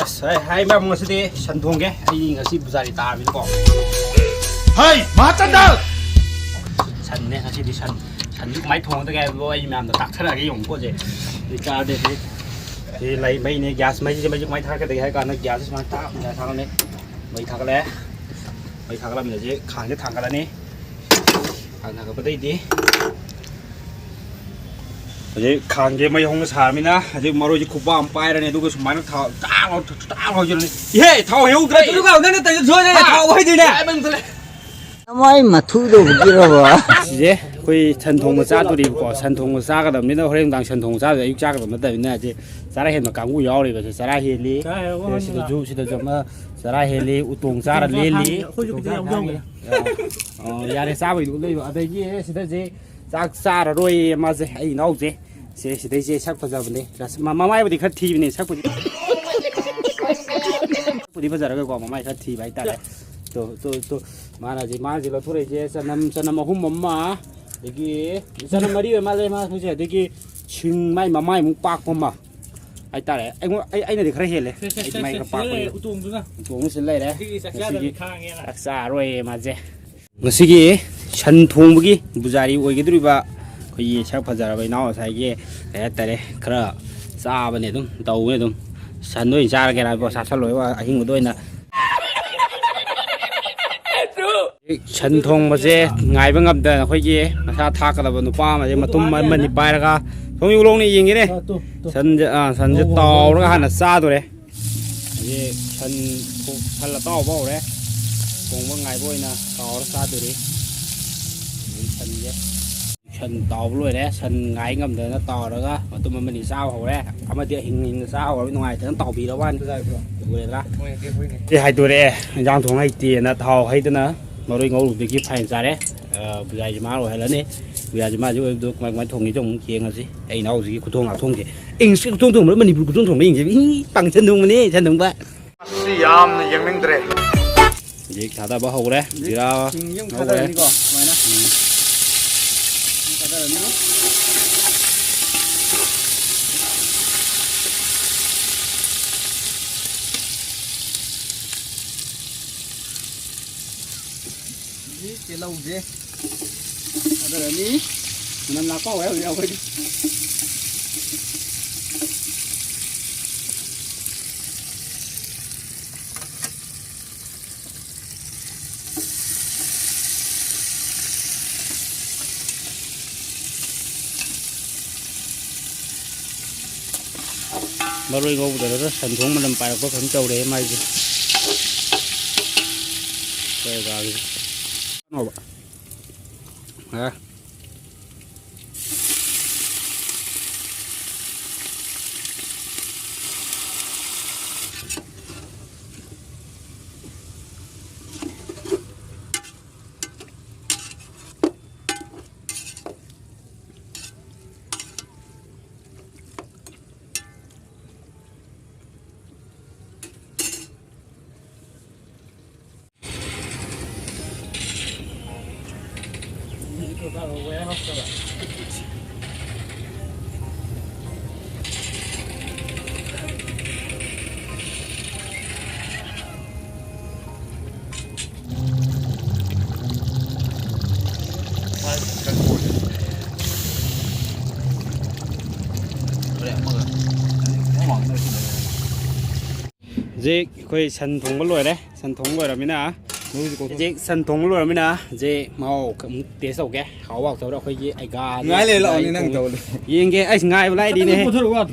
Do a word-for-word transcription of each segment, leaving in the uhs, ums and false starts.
ꯑꯁ, ꯍꯥꯏ, ꯍꯥꯏ, ꯃꯌꯥꯝ, ꯉꯁꯤꯗꯤ ꯁꯟ ꯊꯣꯡꯒꯦ꯫ ꯑꯩ ꯉꯁꯤ ꯄꯨꯖꯥꯔꯤ ꯇꯥꯕꯅꯤꯅꯀꯣ꯫ ꯍꯩ, ꯃꯍꯥꯆꯟꯗꯜ! ꯁꯟꯅꯦ ꯉꯁꯤꯗꯤ, ꯁꯟ꯫ ꯁꯟꯁꯤ ꯀꯃꯥꯏꯅ ꯊꯣꯡꯒꯗꯒꯦ ꯍꯥꯏꯕꯗꯣ ꯑꯩ ꯃꯌꯥꯝꯗ ꯇꯥꯛꯊꯔꯛꯑꯒꯦ, ꯌꯦꯡꯉꯨꯀꯣ꯫ ꯁꯦ, ꯁꯤ ꯆꯥꯔꯗꯤ ꯁꯤ, ꯁꯤ ꯂꯩ, ꯃꯩꯅꯦ, gas ꯃꯩꯁꯦ, ꯃꯩꯁꯦ ꯀꯃꯥꯏꯅ ꯊꯥꯔꯛꯀꯗꯒꯦ ꯍꯥꯏ ꯀꯥꯟꯗ, gasꯁꯦ ꯁꯨꯃꯥꯏꯅ ꯇꯥꯛ ꯊꯥꯒꯠꯂꯅꯤ꯫ ꯃꯩ ꯊꯥꯒꯠꯂꯦ꯫ ꯃꯩ ꯊꯥꯒꯠꯂꯝꯃꯤꯅ ꯁꯤ ꯈꯥꯡꯁꯦ ꯊꯥꯡꯒꯠꯂꯅꯤ꯫ ꯈꯥꯡ ꯊꯥꯡꯒꯠꯄꯗꯩꯗꯤ ꯍꯧꯖꯤꯛ ꯈꯥꯡꯁꯦ ꯃꯩ ꯍꯧꯅ ꯁꯥꯔꯃꯤꯅ ꯍꯧꯖꯤꯛ ꯃꯔꯣꯏꯁꯦ ꯈꯨꯄꯥꯛ ꯑꯃ ꯄꯥꯏꯔꯅꯤ, ꯑꯗꯨꯒ ꯁꯨꯃꯥꯏꯅ ꯊꯥꯎ ꯇꯥꯛ ꯂꯥꯎ-, ꯇꯥꯛ ꯂꯥꯎ ꯍꯧꯖꯤꯜꯂꯅꯤ꯫ ꯏꯍꯦ, ꯊꯥꯎ ꯍꯩꯍꯧꯗ꯭ꯔꯦ! ꯀꯩꯗꯧꯔꯒꯦ? ꯅꯪꯅ ꯇꯧꯔꯤꯗꯣ ꯁꯣꯏꯔꯦ, ꯍꯥ? ꯊꯥꯎ ꯍꯩꯗꯣꯏꯅꯦ꯫ ꯅꯃꯥꯏ ꯃꯊꯨꯗꯧꯕꯒꯤꯔꯕ? ꯁꯤꯁꯦ ꯑꯩꯈꯣꯏ ꯁꯟ ꯊꯣꯡꯕ ꯆꯥꯗꯣꯔꯤꯕꯀꯣ꯫ ꯁꯟ ꯊꯣꯡꯕ ꯆꯥꯒꯗꯕꯅꯤꯅ ꯍꯣꯔꯦꯟ ꯅꯨꯡꯗꯥꯡ ꯁꯟ ꯊꯣꯡꯕ ꯆꯥꯗꯣꯏ, ꯑꯌꯨꯛ ꯆꯥꯒꯗꯕ ꯅꯠꯇꯕꯅꯤꯅ ꯁꯤ ꯆꯔꯥ ꯍꯦꯟꯕ ꯀꯥꯡꯕꯨ ꯌꯥꯎꯔꯤꯕ꯫ ꯁꯤ ꯆꯔꯥ ꯍꯦꯜꯂꯤ꯫ ꯆꯔꯥ ꯍꯦꯜꯂꯒ ꯁꯤꯗꯁꯨ, ꯁꯤꯗꯁꯨ ꯑꯃ ꯆꯔꯥ ꯍꯦꯜꯂꯤ꯫ ꯎꯇꯣꯡ ꯆꯥꯔ ꯎꯇꯣꯡ ꯆꯥꯔ ꯂꯦꯜꯂꯤ꯫ ꯈꯥꯡꯉꯤ꯫ ꯑꯩꯈꯣꯏꯁꯨ ꯈꯤꯇꯪ ꯌꯥꯎꯖꯍꯧꯒꯦ꯫ ꯑꯣ, ꯌꯥꯔꯦ, ꯆꯥꯕꯩꯗꯨ ꯂꯩꯕ꯫ ꯑꯗꯒꯤ ꯁꯤꯗꯁꯦ ꯆꯥꯛ ꯆꯥꯔꯔꯣꯏꯌꯦ ꯃꯥꯁꯦ, ꯑꯩ ꯏꯅꯥꯎꯁꯦ꯫ ꯁꯦ, ꯁꯤꯗꯩꯁꯦ ꯁꯛ ꯐꯖꯕꯅꯦ꯫ ꯔꯁ-, ꯃ-, ꯃꯃꯥꯏꯕꯨꯗꯤ ꯈꯔ ꯊꯤꯕꯅꯦ, ꯁꯛꯄꯨꯗꯤ꯫ ꯁꯛꯄꯨꯗꯤ ꯐꯖꯔꯒꯀꯣ, ꯃꯃꯥꯏ ꯈꯔ ꯊꯤꯕ ꯍꯥꯏꯇꯥꯔꯦ꯫ ꯇꯣ, ꯇꯣ, ꯇꯣ, ꯃꯥꯅ ꯍꯧꯖꯤꯛ, ꯃꯥꯅ ꯍꯧꯖꯤꯛ ꯂꯧꯊꯣꯔꯛꯏꯁꯦ ꯆꯅꯝ, ꯆꯅꯝ ꯑꯍꯨꯝ ꯑꯃ, ꯑꯗꯒꯤ ꯆꯅꯝ ꯃꯔꯤ ꯑꯣꯏ ꯃꯥꯜꯂꯦ ꯃꯥ ꯊꯣꯛꯏꯁꯦ꯫ ꯑꯗꯒꯤ ꯁꯤꯡ, ꯃꯥꯏ ꯃꯃꯥꯏꯃꯨꯛ ꯄꯥꯛꯄ ꯑꯃ ꯍꯥꯏꯇꯥꯔꯦ꯫ ꯑꯩꯉꯣꯟ-, ꯑꯩ, ꯑꯩꯅꯗꯤ ꯈꯔ ꯍꯦꯜꯂꯦ꯫ ꯁꯦ, ꯁꯦ, ꯑꯩ ꯁꯦ, ꯃꯥꯏ ꯁꯦ, ꯈꯔ ꯁꯤꯗ ꯄꯥꯛꯄꯅꯦ꯫ ꯂꯩꯔꯦ ꯎꯇꯣꯡꯗꯨꯅ꯫ ꯎꯇꯣꯡ ꯁꯤꯗ ꯂꯩꯔꯦ꯫ ꯉꯁꯤꯒꯤ ꯆꯥꯛ ꯉꯁꯤꯒꯤ ꯆꯥꯗꯕꯤ ꯈꯥꯡꯉꯦꯅ꯫ ꯆꯥꯛ ꯆꯥꯔꯣꯏꯌꯦ ꯃꯥꯁꯦ꯫ ꯉꯁꯤꯒꯤ ꯁꯟ ꯊꯣꯡꯕꯒꯤ ꯄꯨꯖꯥꯔꯤ ꯑꯣꯏꯒꯗꯧꯔꯤꯕ ꯑꯩꯈꯣꯏꯒꯤ ꯁꯛ ꯐꯖꯔꯕ ꯏꯅꯥꯎ ꯉꯁꯥꯏꯒꯤ, ꯀꯩ ꯍꯥꯏꯇꯥꯔꯦ, ꯈꯔ ꯆꯥꯕꯅꯦ ꯑꯗꯨꯝ ꯇꯧꯕꯅꯦ ꯑꯗꯨꯝ꯫ ꯁꯟꯗ ꯑꯣꯏꯅ ꯆꯥꯔꯒꯦꯅ ꯍꯥꯏꯕ, ꯆꯥꯁꯜꯂꯣꯏꯕ ꯑꯍꯤꯡꯕꯗ ꯑꯣꯏꯅ꯫ ꯁꯟ ꯊꯣꯡꯕꯁꯦ ꯉꯥꯏꯕ ꯉꯝꯗꯅ ꯑꯩꯈꯣꯏꯒꯤ ꯃꯁꯥ ꯊꯥꯛꯀꯗꯕ ꯅꯨꯄꯥ ꯑꯃꯁꯦ ꯃꯇꯨꯝ ꯑꯃꯅꯤ ꯄꯥꯏꯔꯒ ꯁꯣꯝꯒꯤ ꯎꯂꯣꯡꯅ ꯌꯦꯡꯒꯦꯅꯦ꯫ ꯑ, ꯇꯨ, ꯇꯨ꯫ ꯁꯟꯁꯦ, ꯑ, ꯁꯟꯁꯦ ꯇꯥꯎꯔꯒ ꯍꯥꯟꯅ ꯆꯥꯗꯣꯔꯦ꯫ ꯍꯧꯖꯤꯛ ꯁꯟ ꯊꯣ-, ꯁꯟ ꯑꯇꯥꯎꯕ ꯍꯧꯔꯦ꯫ ꯊꯣꯡꯕ ꯉꯥꯏꯕ ꯑꯣꯏꯅ ꯇꯥꯎꯔ ꯆꯥꯗꯣꯔꯤ꯫ ꯍꯧꯖꯤꯛ ꯁꯟꯁꯦ, ꯁꯟ ꯇꯥꯎꯕ ꯂꯣꯏꯔꯦ꯫ ꯁꯟ ꯉꯥꯏ ꯉꯝꯗꯗꯅ ꯇꯥꯎꯔꯒ ꯃꯇꯨꯝ ꯑꯃꯅꯤ ꯆꯥꯕ ꯍꯧꯔꯦ꯫ ꯑꯃꯗꯤ ꯑꯍꯤꯡ ꯍꯤꯡꯅ ꯆꯥꯕ ꯍꯧꯔꯦ꯫ ꯅꯨꯡꯉꯥꯏꯇꯗꯅ ꯇꯥꯎꯕꯤꯔꯕ ꯋꯥꯅꯤ꯫ ꯎꯔꯦꯗ꯭ꯔꯥ? ꯁꯤ ꯍꯥꯏꯗꯣꯔꯛꯑꯦ, ꯏꯟꯖꯥꯡ ꯊꯣꯡ ꯍꯩꯇꯦꯅ ꯊꯥꯎ ꯍꯩꯗꯅ ꯃꯔꯣꯏ ꯉꯧꯔꯨꯕꯗꯒꯤ ꯐꯥꯏꯟ ꯆꯥꯔꯦ꯫ ꯑ, ꯄꯨꯖꯥꯔꯤꯁꯦ ꯃꯥ ꯑꯣꯏꯍꯜꯂꯅꯤ꯫ ꯄꯨꯖꯥꯔꯤꯁꯦ ꯃꯥꯁꯦ ꯑꯣꯏꯕꯗꯣ ꯀꯃꯥꯏ, ꯀꯃꯥꯏꯅ ꯊꯣꯡꯉꯤꯁꯦ ꯑꯃꯨꯛ ꯌꯦꯡꯉꯁꯤ꯫ ꯑꯩ ꯏꯅꯥꯎꯁꯤꯒꯤ ꯈꯨꯊꯣꯡ ꯂꯥꯛꯊꯣꯡꯁꯦ꯫ ꯏꯪꯂꯤꯁꯀꯤ ꯈꯨꯊꯣꯡ ꯊꯣꯡꯕꯗ ꯃꯅꯤꯄꯨꯔ ꯈꯨꯊꯣꯡ ꯊꯣꯡꯕ ꯌꯦꯡꯁꯦ꯫ ꯏ, ꯄꯥꯡꯁꯟ ꯊꯣꯡꯕꯅꯦ, ꯁꯟ ꯊꯣꯡꯕ꯫ ꯑꯁꯤ ꯌꯥꯝꯅ ꯌꯦꯡꯅꯤꯡꯗ꯭ꯔꯦ꯫ ꯍꯧꯖꯤꯛ ꯊꯥꯗꯕ ꯍꯧꯔꯦ꯫ ꯖꯤꯔꯥ ꯁꯤꯡꯁꯦ ꯑꯃꯨꯛ ꯉꯧꯔꯦ꯫ ꯊꯥꯗꯔꯅꯤꯀꯣ, ꯁꯨꯃꯥꯏꯅ꯫ ꯎꯝ꯫ ꯊꯥꯗꯔꯅꯤ꯫ ꯇꯤꯜꯍꯧꯁꯦ ꯊꯥꯗꯔꯅꯤ꯫ ꯃꯅꯝ ꯂꯥꯛꯄ ꯍꯧꯔꯦ ꯍꯧꯖꯤꯛ ꯑꯩꯈꯣꯏꯗꯤ꯫ ꯃꯔꯣꯏ ꯉꯧꯕꯗ ꯁꯟ ꯊꯣꯡ ꯃꯅꯝ ꯄꯥꯏꯔꯛꯄ ꯀꯩꯅꯣꯝ ꯇꯧꯔꯦ ꯃꯥꯏꯁꯦ꯫ ꯀꯩꯀꯥꯒꯤ ꯑꯅꯧꯕ꯫ ꯑꯦ꯫ ꯍꯧꯖꯤꯛ ꯑꯩꯈꯣꯏ ꯁꯟ ꯊꯣꯡꯕ ꯂꯣꯏꯔꯦ꯫ ꯁꯟ ꯊꯣꯡꯕ ꯂꯣꯏꯔꯕꯅꯤꯅ, ꯍꯧꯖꯤꯛ ꯁꯟ ꯊꯣꯡꯕ ꯂꯣꯏꯔꯕꯅꯤꯅ ꯍꯧꯖꯤꯛ ꯃꯍꯥꯎ ꯑꯃꯨꯛ ꯇꯦꯁ ꯇꯧꯒꯦ꯫ ꯍꯥꯎꯕ ꯍꯥꯎꯇꯕ꯭ꯔꯥ ꯑꯩꯈꯣꯏꯒꯤ ꯑꯩꯒꯥ ꯉꯥꯏ ꯂꯩ, ꯂꯥꯛꯑꯣꯅꯦ ꯅꯪ ꯇꯧꯔꯤ꯫ ꯌꯦꯡꯒꯦ꯫ ꯑꯩꯁ ꯉꯥꯏꯕ ꯂꯥꯏꯗꯤꯅꯦ꯫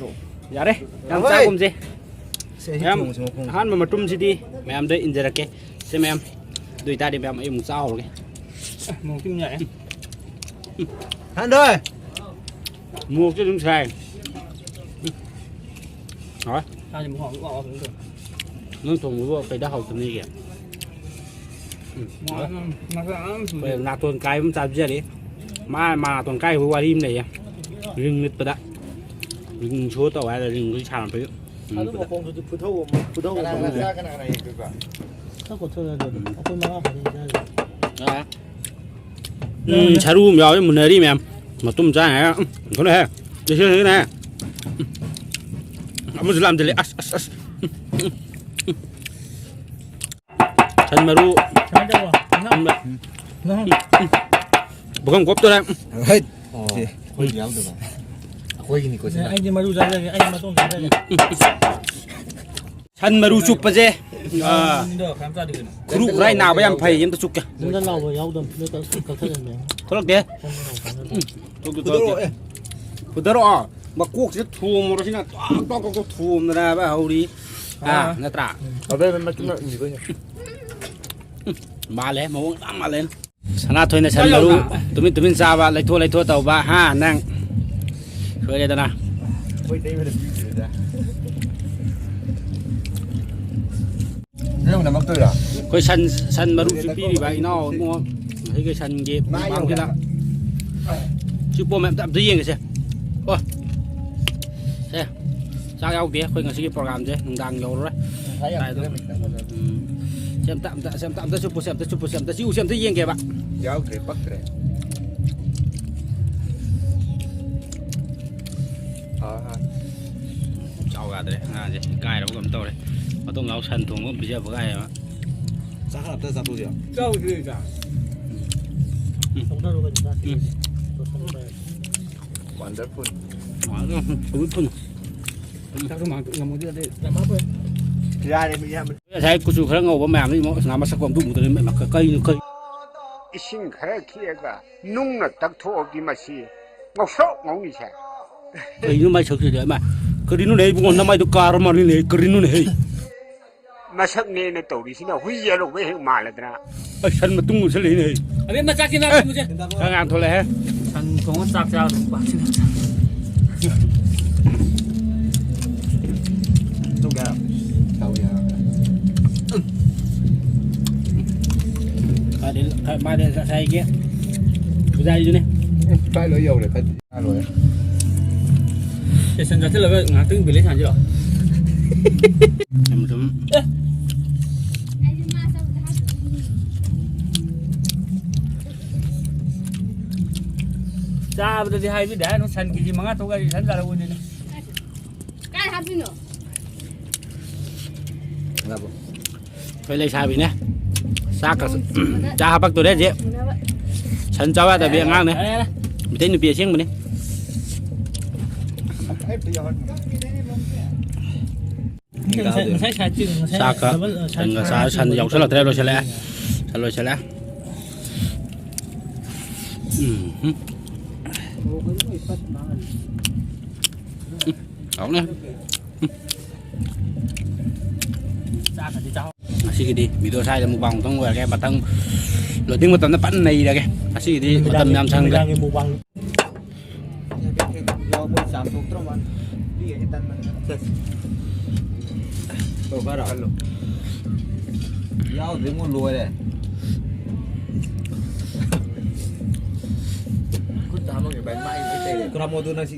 ꯌꯥꯔꯦ, ꯌꯥꯝ ꯍꯣꯏ꯫ ꯆꯥꯒꯨꯝꯁꯦ꯫ ꯁꯦ, ꯑꯩ ꯃꯌꯥꯝ ꯊꯣꯡꯁꯤ ꯃꯈꯣꯡ꯫ ꯑꯍꯥꯟꯕ ꯃꯇꯨꯝꯁꯤꯗꯤ ꯃꯌꯥꯝꯗ ꯏꯟꯖꯔꯛꯀꯦ꯫ ꯁꯦ ꯃꯌꯥꯝ, ꯑꯗꯨ ꯑꯣꯏꯇꯥꯔꯗꯤ ꯃꯌꯥꯝ ꯑꯩ ꯑꯃꯨꯛ ꯆꯥꯍꯧꯔꯒꯦ꯫ ꯑꯦ, ꯃꯣꯔꯣꯛꯇꯤ ꯑꯗꯨꯝ ꯌꯥꯛꯑꯦ꯫ ꯍꯟꯗꯣꯏ꯫ ꯃꯣꯔꯣꯛꯇꯤ ꯑꯗꯨꯝ ꯁꯥꯏ꯫ ꯍꯥꯎꯋꯦ꯫ ꯆꯥꯁꯦ ꯃꯍꯥꯎ ꯑꯃ ꯂꯥꯛꯑꯣ ꯑꯗꯨꯝ ꯇꯧꯔꯦ꯫ ꯅꯪ ꯊꯣꯡꯕꯕꯨ ꯀꯩꯗ ꯍꯥꯎꯇꯅꯤꯒꯦ? ꯎꯝ, ꯃꯍꯥꯎ ꯍꯥꯎꯋꯦ꯫ ꯑꯃ, ꯃꯁꯥ ꯑꯃ ꯁꯨꯔꯦ꯫ ꯑꯩꯈꯣꯏ ꯅꯥꯇꯣꯟ ꯀꯥꯏꯕ ꯑꯃ ꯆꯥꯕꯤꯔꯤ꯫ ꯃꯥ, ꯃꯥ ꯅꯥꯇꯣꯟ ꯀꯥꯏꯕ ꯋꯥꯔꯤ ꯑꯃ ꯂꯩꯌꯦ꯫ ꯔꯤꯡ ꯅꯤꯠꯄꯗ꯫ ꯔꯤꯡ ꯁꯣ ꯇꯧ ꯍꯥꯏꯔ ꯔꯤꯡꯗꯨ ꯁꯥꯟꯅꯕꯒꯤ꯫ ꯑꯗꯨ ꯃꯈꯣꯡꯗꯨꯗꯤ ꯐꯨꯊꯧ ꯑꯃ, ꯐꯨꯊꯧ ꯀꯅꯥ ꯑꯃ꯫ ꯀꯅꯥ ꯆꯥ, ꯀꯅꯥ ꯀꯅꯥ ꯌꯦꯡꯗꯣꯏꯕ? ꯈꯔ ꯀꯣꯠꯊꯣꯔꯛꯑꯒꯦ ꯑꯗꯨꯝ꯫ ꯑꯩꯈꯣꯏ ꯃꯉꯥ ꯈꯛꯇꯅꯤ ꯆꯥꯔꯤꯁꯦ꯫ ꯑꯥ꯫ ꯎꯝ, ꯁꯔꯨ ꯑꯃ ꯌꯥꯎꯋꯦ, ꯃꯨꯟꯅꯔꯤ ꯃꯌꯥꯝ꯫ ꯃꯇꯨꯝ ꯆꯥ ꯌꯥꯔꯦ꯫ ꯎꯝ, ꯊꯣꯛꯂꯛꯑꯦ꯫ ꯂꯤꯁꯤꯡ ꯑꯅꯤꯅꯦ꯫ ꯎꯝ꯫ ꯑꯃꯁꯨ ꯂꯥꯝꯁꯤꯜꯂꯦ꯫ ꯑꯁ, ꯑꯁ, ꯑꯁ꯫ ꯎꯝ, ꯎꯝ, ꯎꯝ꯫ ꯁꯟ ꯃꯔꯨ꯫ ꯁꯨꯃꯥꯏꯅ ꯇꯧꯔꯣ꯫ ꯎꯝ꯫ ꯄꯨꯈꯝ ꯀꯣꯞꯇꯣꯔꯦ꯫ ꯍꯩꯠ꯫ ꯑꯣ, ꯑꯩꯈꯣꯏꯗꯤ ꯌꯥꯎꯗꯕ꯫ ꯑꯩꯈꯣꯏꯒꯤꯅꯤꯀꯣ ꯁꯤꯅ꯫ ꯑꯩꯗꯤ ꯃꯔꯨ ꯆꯥꯖꯒꯦ, ꯑꯩꯗꯤ ꯃꯇꯣꯡ ꯆꯥꯖꯒꯦ꯫ ꯁꯟ ꯃꯔꯨ ꯆꯨꯞꯄꯁꯦ, ꯑꯥ, ꯈꯨꯔꯨ ꯈꯨꯔꯥꯏ ꯅꯥꯕ ꯌꯥꯝ ꯐꯩ꯫ ꯑꯝꯇ ꯆꯨꯞꯀꯦ꯫ ꯅꯪ ꯂꯥꯎꯕ ꯌꯥꯎꯗꯕ ꯅꯠꯇ꯭ꯔ ꯀꯛꯊꯠꯂꯝꯃꯦ꯫ ꯊꯣꯛꯂꯛꯇꯦ꯫ ꯊꯣꯛꯇꯦ, ꯊꯣꯛꯂꯛꯇꯦ꯫ ꯐꯨꯗꯔꯛꯑꯣ꯫ ꯃꯀꯣꯛꯁꯤꯗ ꯊꯣꯝꯃꯨꯔꯣ ꯁꯤꯅ꯫ ꯇꯣꯛ, ꯇꯣꯛ, ꯇꯣꯛ, ꯇꯣꯛ ꯊꯣꯝꯗꯅꯕ ꯍꯧꯔꯤ꯫ ꯑꯥ, ꯑꯥ꯫ ꯅꯠꯇ꯭ꯔꯥ? ꯑꯕꯦꯝꯃ ꯃꯆꯤꯟ ꯃꯅꯥꯎ ꯏꯟꯈꯤꯗꯣꯏꯅꯦ꯫ ꯃꯥꯜꯂꯦ, ꯃꯑꯣꯡ ꯌꯥꯝ ꯃꯥꯜꯂꯦ꯫ ꯁꯅꯥꯊꯣꯏꯅ ꯁꯟ ꯃꯔꯨ ꯇꯨꯃꯤꯟ ꯇꯨꯃꯤꯟ ꯆꯥꯕ, ꯂꯩꯊꯣꯛ ꯂꯩꯊꯣꯛ ꯇꯧꯕ, ꯍꯥ, ꯅꯪ ꯁꯣꯏꯔꯦꯗꯅ꯫ ꯑꯩꯈꯣꯏ ꯏꯇꯩꯃꯅ ꯄꯤꯗ꯭ꯔꯤꯗ꯫ ꯅꯪ ꯅꯝꯃꯛꯇꯣꯏꯔꯥ? ꯑꯩꯈꯣꯏ ꯁꯟ, ꯁꯟ ꯃꯔꯨꯁꯨ ꯄꯤꯔꯤꯕ ꯏꯅꯥꯎ ꯏꯕꯨꯡꯉꯣ꯫ ꯉꯁꯤꯒꯤ ꯁꯟꯒꯤ ꯃꯥ ꯃꯄꯥꯝꯁꯤꯗ꯫ ꯌꯧꯔꯦ꯫ ꯁꯤ ꯄꯣꯝꯃꯦ, ꯑꯝꯇ, ꯑꯝꯇ ꯌꯦꯡꯒꯦꯁꯦ꯫ ꯀꯣ꯫ ꯁꯦ꯫ ꯆꯥꯛ ꯌꯥꯎꯗꯦ ꯑꯩꯈꯣꯏ ꯉꯁꯤꯒꯤ ꯄ꯭ꯔꯣꯒ꯭ꯔꯥꯝꯁꯦ, ꯅꯨꯡꯗꯥꯡ ꯌꯧꯔꯔꯣꯏ꯫ ꯉꯁꯥꯏ ꯌꯥꯝ ꯀꯥꯏꯗꯅꯣ? ꯄꯤꯔꯝꯃꯤꯗ꯫ ꯎꯝ꯫ ꯁꯤ ꯑꯝꯇ, ꯑꯝꯇ, ꯁꯤ ꯑꯝꯇ, ꯑꯝꯇ ꯆꯨꯞꯄꯨꯁꯦ, ꯑꯝꯇ ꯆꯨꯞꯄꯨꯁꯦ, ꯑꯝꯇ ꯆꯤꯛꯎꯁꯦ, ꯑꯝꯇ ꯌꯦꯡꯒꯦꯕ꯫ ꯌꯥꯎꯗ꯭ꯔꯦ, ꯄꯛꯇ꯭ꯔꯦ꯫ ꯍꯥꯎ, ꯍꯥꯎ꯫ ꯆꯥꯎ ꯌꯥꯗ꯭ꯔꯦ ꯑꯉꯥꯡꯁꯦ, ꯏꯀꯥꯏꯔꯕ ꯀꯩꯅꯣꯝ ꯇꯧꯔꯦ꯫ ꯃꯇꯨꯡ ꯂꯥꯎ ꯁꯟ ꯊꯣꯡꯕ ꯑꯃ ꯄꯤꯖꯕ ꯀꯥꯏ ꯍꯥꯏꯕ꯫ ꯆꯥꯛ ꯈꯔ ꯑꯝꯇ ꯆꯥꯊꯣꯛꯁꯤꯔꯣ? ꯆꯥꯎꯗ꯭ꯔꯦ ꯆꯥꯛ꯫ ꯎꯝ꯫ ꯎꯝ꯫ Wonderful꯫ ꯍꯥꯎꯔꯦ, ꯎꯝ, ꯊꯨꯝ, ꯊꯨꯝ꯫ ꯆꯥꯛꯁꯨ ꯃꯥꯡ ꯉꯝꯃꯣꯏꯗꯦ, ꯑꯗꯩ ꯌꯥꯝ ꯍꯥꯞꯄꯣꯏ꯫ ꯌꯥꯔꯦ, ꯃꯤ ꯌꯥꯝ ꯉꯁꯥꯏ ꯀꯨꯆꯨ ꯈꯔ ꯉꯧꯕ ꯃꯌꯥꯝꯗꯨ ꯏꯃꯣ, ꯑꯁ, ꯉꯥ ꯃꯁꯛꯄꯨ ꯑꯝꯇ ꯎꯗ꯭ꯔꯦ, ꯏꯃꯥ, ꯀ-, ꯀꯩꯅꯣ, ꯀꯩ? ꯏꯁꯤꯡ ꯈꯔ ꯈꯤꯛꯑꯒ ꯅꯨꯡꯅ ꯇꯛꯊꯣꯛꯑꯕꯗꯤ ꯃꯁꯤ ꯉꯧꯁꯣꯛ ꯉꯧꯅꯤꯁꯦ꯫ ꯀꯩꯅꯣ ꯃꯥꯏ ꯁꯛꯁꯤꯗꯤ, ꯏꯃꯥ, ꯀꯔꯤꯅꯣꯅꯦ ꯏꯕꯨꯡꯉꯣ, ꯅꯃꯥꯏꯗꯣ ꯀꯥꯔ ꯃꯥꯜꯂꯤꯅꯦ, ꯀꯔꯤꯅꯣꯅꯦ ꯍꯦ? ꯃꯁꯛꯅꯦꯅ ꯇꯧꯔꯤꯁꯤꯅ ꯍꯨꯏ ꯌꯦꯜꯍꯧꯕ ꯍꯦꯛ ꯃꯥꯜꯂꯗꯅ꯫ ꯑꯩ ꯁꯟ ꯃꯇꯨꯡ ꯃꯨꯁꯜꯂꯛꯏꯅꯦ ꯑꯩ꯫ ꯑꯕꯦꯝꯃ, ꯆꯥꯛꯁꯤ ꯅꯥ ꯑꯦ! ꯊꯣꯡꯉꯨꯁꯦ꯫ ꯈꯔ ꯉꯥꯟꯊꯣꯛꯂꯛꯑꯦ꯫ ꯁꯟ ꯊꯣꯡꯉ ꯆꯥꯛ ꯆꯥꯕꯗꯨ ꯅꯨꯄꯥꯁꯤꯅ꯫ ꯇꯧꯒꯦ ꯍꯥꯏꯔꯣ? ꯇꯧꯒꯦ ꯍꯥꯏꯔꯣ? ꯃꯥꯗꯤ, ꯃꯥꯗꯤ ꯉꯁꯥꯏꯒꯤ ꯄꯨꯖꯥꯔꯤꯗꯨꯅꯦ꯫ ꯎꯝ, ꯀꯥꯏ ꯂꯣꯏ ꯌꯧꯔꯦ, ꯈꯔꯗꯤ꯫ ꯂꯣꯏꯔꯦ꯫ ꯁꯦꯁꯟ ꯆꯠꯁꯤꯜꯂꯒ ꯉꯥꯏꯍꯥꯛꯇꯪ ꯕꯦꯂꯦꯟꯁ ꯍꯥꯟꯁꯤꯔꯣ? ꯁꯨꯝ, ꯁꯨꯝ꯫ ꯑꯦ꯫ ꯆꯥꯕꯗꯗꯤ ꯍꯥꯏꯕꯤꯗꯦ ꯍꯥꯏꯅꯨ, ꯁꯟ ꯀꯦꯖꯤ ꯃꯉꯥ ꯇꯔꯨꯛ ꯍꯥꯏꯁꯤ ꯁꯟ ꯆꯥꯔꯛꯑꯣꯏꯗꯣꯏꯅꯦ꯫ ꯀꯥꯏ ꯍꯥꯞꯄꯤꯅꯣ? ꯉꯥꯏꯈꯣ꯫ ꯑꯩꯈꯣꯏ ꯂꯩꯁꯥꯕꯤꯅꯦ꯫ ꯆꯥꯛꯀ ꯆꯥ ꯍꯥꯄꯛꯇꯣꯔꯦ ꯍꯧꯖꯤꯛ꯫ ꯁꯟ ꯆꯥꯎ ꯌꯥꯗꯕꯤ ꯑꯉꯥꯡꯅꯦ꯫ ꯃꯤꯇꯩ ꯅꯨꯄꯤ ꯑꯁꯦꯡꯕꯅꯤ꯫ ꯉꯁꯥꯏ, ꯉꯁꯥꯏ ꯁꯥꯏꯠ ꯆꯤꯡ, ꯉꯁꯥꯏ ꯆꯥꯛꯀ ꯗꯕꯜ, ꯑ, ꯁꯥꯏꯠ ꯁꯟꯒ ꯆꯥꯔ ꯁꯟ ꯌꯥꯎꯁꯜꯂꯛꯇ꯭ꯔꯦ, ꯂꯣꯏꯁꯤꯜꯂꯛꯑꯦ꯫ ꯁꯟ ꯂꯣꯏꯁꯤꯜꯂꯦ꯫ ꯎꯝ꯫ ꯍꯥꯎꯅꯦ꯫ ꯉꯁꯤꯒꯤꯗꯤ video ꯁ꯭ꯋꯥꯏꯗ mukbang ꯑꯃꯨꯛꯇꯪ ꯂꯣꯏꯔꯒꯦ꯫ ꯃꯊꯪ loading ꯃꯇꯝꯗ ꯐꯖꯅ ꯅꯩꯔꯒꯦ꯫ ꯉꯁꯤꯒꯤꯗꯤ ꯃꯇꯝ ꯌꯥꯝ ꯁꯪꯗ꯭ꯔꯦ꯫ ꯅꯨꯃꯤꯗꯥꯡꯒꯤ mukbang꯫ ꯌꯥꯎꯕ ꯆꯥꯝꯊꯣꯛꯇ꯭ꯔꯣ ꯃꯥꯅ? ꯄꯤꯒꯅꯤ ꯇꯟꯕꯅꯤꯅ꯫ ꯇꯧ ꯈꯔ ꯍꯜꯂꯣ꯫ ꯌꯥꯎꯗ꯭ꯔꯤꯉꯣ ꯂꯣꯏꯔꯦ꯫ ꯈꯨꯠ ꯍꯥꯝꯃꯒꯦ ꯚꯥꯏ, ꯃꯥꯏ ꯂꯣꯏ ꯇꯩꯔꯦ꯫ ꯀꯔꯥꯃꯣꯗꯨ ꯅꯪ ꯁꯤ